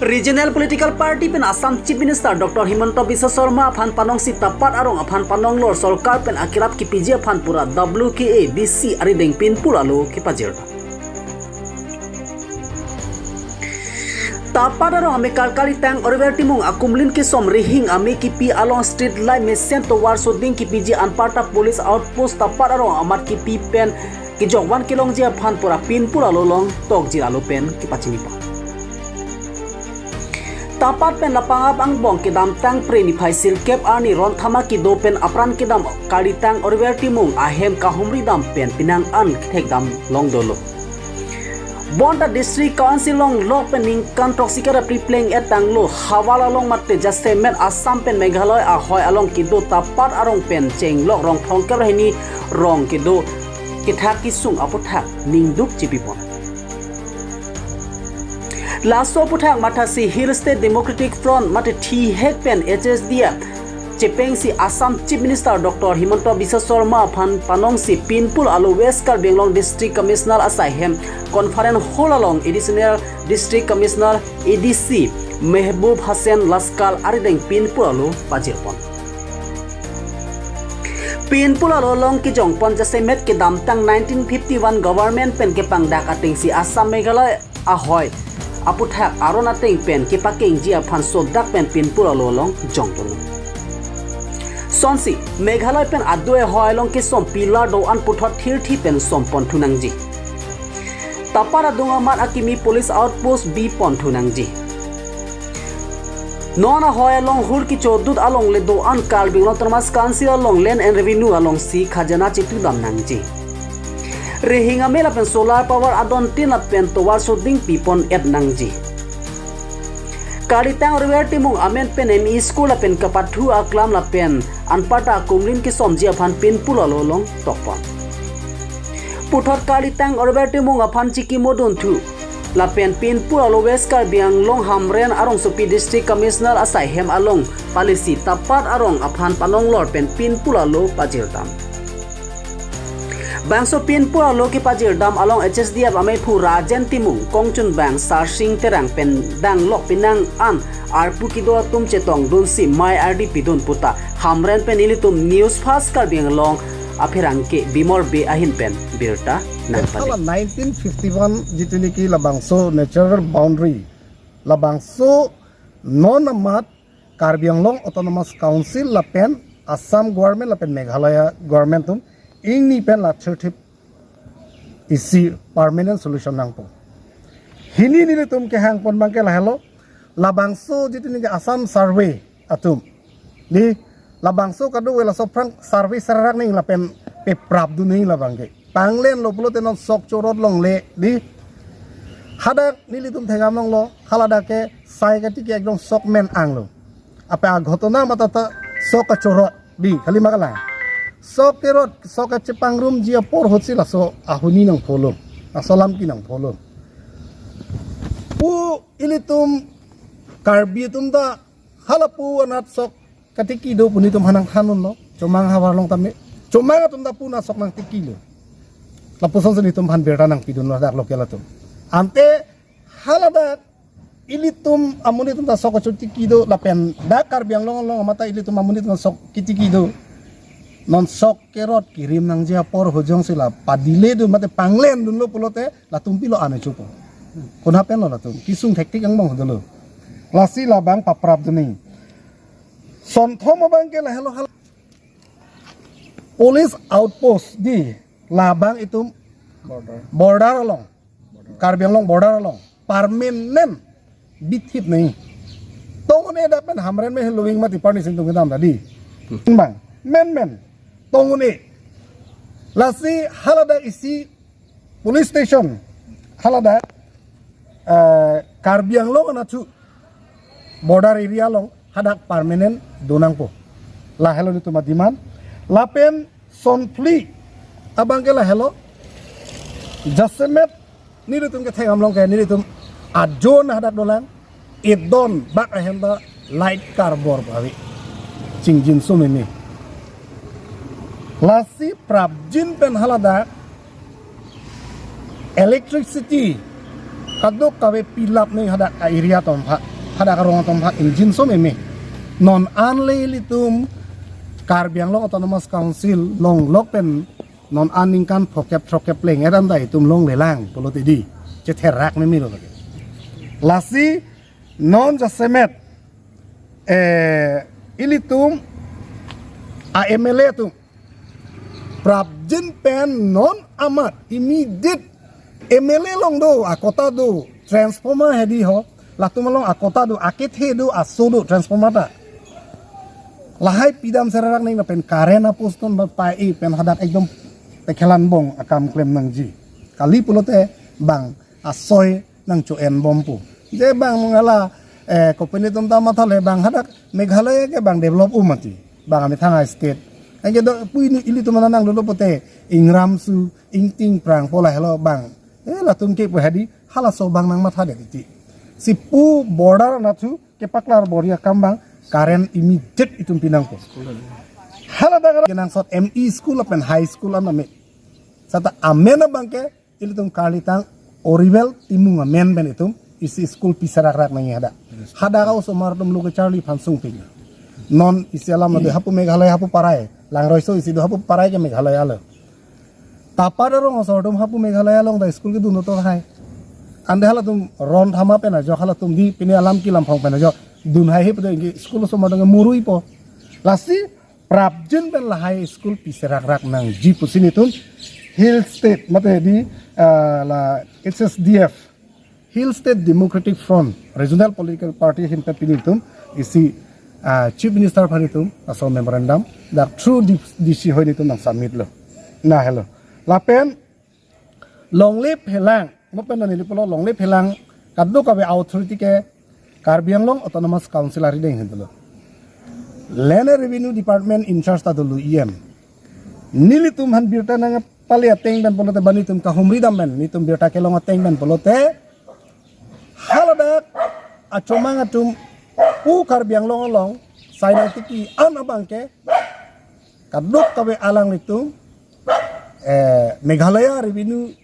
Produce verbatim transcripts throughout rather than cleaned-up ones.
Regional political party pen Assam Chief Minister Doctor Himanta Biswa Sarma aphan panongsi Tapat arong aphan panonglor sorkar pen akirap kipiji aphan pura W K A D C arideng pinpul alo kepajir. Tapat arong amekar Karitang Oriver Timung akumlin kesom rihing ame kipi along street light mesen tovar soding kipiji anparta police outpost Tapat arong amat kipi pen kejok van kelongji aphan pura pinpul alo long tokji alo pen kepachini pon. Tapat pen lapangap angbong kedamtang Phre niphai sirkep arni ron thama kedo pen apran kedam Karitang Oriver Timung ahem kahumri dam pen penang an kethek dam long dolo. Bonta District Council along lok pen ningkan throksi kre phli pleng-et tanglo, havar along mate jasemet Assam pen Meghalaya ahoi along kedo Tapat arong pen chenglok rong phrongkep ra hini rong kedo kethak kesung aputhak ningduk chipipon. Laso aputhak matha si Hill State Democratic Front mate thihek pen H S D F chepengsi Assam Chief Minister Doctor Himanta Biswa Sarma aphan panongsi pinpul alo West Karbi Anglong District Commissioner asai hem Conference Hall along Additional District Commissioner A D C Mehbub Hussain Laskar arideng pinpul alo pajir pon. Pinpul alo long kejong pon jasemet kedamtang nineteen fifty-one government pen kepangdak atengsi Assam Meghalaya ahoi aputhak aron ateng pen kepakengji aphan sodak pen pinpul alo long jong dolo. Sonsi Meghalaya pen adui ahoi along kesom pillar do-an puthot thirthi pen som pon thu nangji. Tapat adung amat akimi police outpost bi pon thu nangji. Non ahoi along hur kechodut along le do-an Karbi Anglong Autonomous Council along Land and Revenue alongsi khajana chetu dam nangji. Rihing ame lapen solar power adon tin lapen tovar soding pipon et nangji. Karitang Oriver Timung amen pen M E school lapen kapathu aklam lapen anparta akumlin kesomji aphan pinpul alo long tokpon. Puthot Karitang Oriver Timung aphan chikimo dunthu lapen pinpul alo West Karbi Anglong Hamren arongsopi District Commissioner asai hem along palisi Tapat arong aphan panonglor pen pinpul alo pajir dam. Bangso pinpul alo kepajir dam along H S D F amephu Rajen Timung, kongchunbang Sarsing Terang pen danglok penang an arpu kedo atum chetong dunsi mei ardi pidun puta Hamren pen ilitum News Fast Karbi Anglong apherangke Bimol Bey ahin pen birta nangpale. Hala nineteen fifty-one jitu niki labangso natural boundary, labangso non amat Karbi Anglong Autonomous Council lapen Assam government lapen Meghalaya government atum ingni pen la thirthip isi permanent solution nangpo. Hini nelitum kehang pon abangke lahelo, labangso jitu niki Assam survey atum, di labangso kadokave laso aphrang survey serarak ning lapen peprap dun ning labangke. Panglenlo pulote non sok chorot longle, di hadak nelitum thegam longlo, haladak ke sai katiki ekdom sok men anglo. Apa aghotona matata sok kachorot, di kali ma kalang. Sok kerot, sok kachepangrumji apor ahutsi laso ahuni nangpholo, laso alam ke nangpholo. Pu ilitum Karbi atum ta halapu anat sok katiki do pu nelitum aphan nangthan unlo. Chomang havar along tame, chomang atum ta pu anat sok nangtikilo. Lapusonsi nelitum aphan birta nangpidunlo dak local atum. Ante haladak ilitum amonit atum ta sok kachotiki do lapen dak Karbi Anglong along amat ta ilitum amonit atum sok kitiki do. Non sok kerot kirim nangji apor ahut jongsi la padile dun mate panglen dunlo pulote latum pilo ane chupo. Konat penlo latum kesung thektik angbong dolo. Lasi labang paprap dun ning. Sonthom abangke lahelo hal police outpost, di labang itum border along, Karbi Anglong border along permanent bithip nangji. Tong un-e dak pen Hamren me heloving mati parni sintung kedam tadi. Bang, men men tong un-e. Lasi haladak isi police station haladak, eh, Karbi Anglong anatthu border area along hadak permanent do nangpo. Lahelo nelitum ademand. Lapen sonphli abangke lahelo, jasemet nelitum kethegam long ke nelitum ajon hadak dolang, edon bak ahem ta light karbor pavi, chingjinso meme. Lasi prapjin pen haladak electricity kadokave pilap ning hadak a-area atum aphan. Hadak arong atum ha ingjinso meme. Non an le ilitum Karbi Anglong Autonomous Council longlok pen non an ningkan phokep throkep pleng eram ta itum longlelang pulote di chetherak meme lo lake. Lasi non jasemet, eh, ilitum a M L A atum prapjin pen non amat immediate M L A along do, akota do, transformer hedi ho, latum along akota do, akethe do, aso do, transformer ta. Lahai pidam serak neng lapen current a-post ton ba pa-e pen hadak ekdom pekhelan bong akam klem nangji. Kali pulote bang asoi nangcho-en bompo. Je bang mangala, eh, kopine atum ta mathale bang hadak Meghalaya ke bang develop-o mati. Bang amethang a-state. Anke do pu ini ilitum nangdolo pote ingram su, ingting prang pu lahelo bang. Eh, latum ke pu hedi halaso bang nangmathadet titi. Si pu border anatthu kepaklar bor-i akam bang current immediate itum pinangpo. Haladak kenangsot M E school lapen high school an amen. Seta amen abangke ilitum karlitang Oriwel Timung amen pen itum isi school piserak rak nangji hadak. Hadak a-osomar atum lo kacharli aphan sungpik. Non isi alam ade hapu Meghalaya hapu parai. Langroiso isi do hapu parai ke Meghalaya lo. Tapa arong asor atum hapu Meghalaya along ta school kedun dotor hai. Ante halatum ron thama pen ajok halatum di pine alam kilam phong pen ajok dun hai he pute school osomar atum muruipo. Lasi prapjin pen lahai school piserak rak nangji pusi nelitum Hill State mate di, ah, la H S D F, Hill State Democratic Front Regional Political Party ahin pen pini itum isi, ah, Chief Minister aphan itum laso memorandum dak through D-, D C hoi nelitum nang submit lo. Na helo. Lapen longle phelang, mo pen neli pulo longle phelang kadokave authority ke Karbi Anglong Autonomous Council arideng ahin dolo. Land and Revenue Department in charge ta dolo E M. Nelitum aphan birta nangpale ateng pen pulote bang nelitum kahumri dam pen, nelitum birta kelong ateng pen pulote haladak achomang atum pu Karbi Anglong along sai nangtiki an abangke kadokave alanglitum, eh, Meghalaya Revenue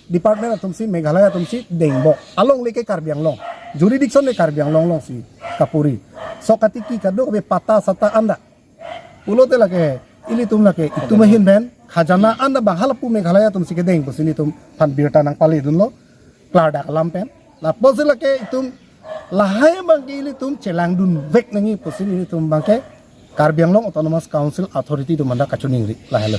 Department atumsi, Meghalaya atumsi dengbok. Alongle ke Karbi Anglong. Jurisdiction le Karbi Anglong alongsi kapuri. So katiki kadokave patta satta anta. Pulote lake, ilitum lake, itum ahin pen, khajana anta bang halapu Meghalaya atumsi kedeng pusi nelitum aphan birta nangpale dunlo. Klardak alam pen. Lapusi lake itum lahai abangke ilitum chelangdun vek nangji pusi nelitum abangke Karbi Anglong Autonomous Council Authority atum anta kachiningri lahelo.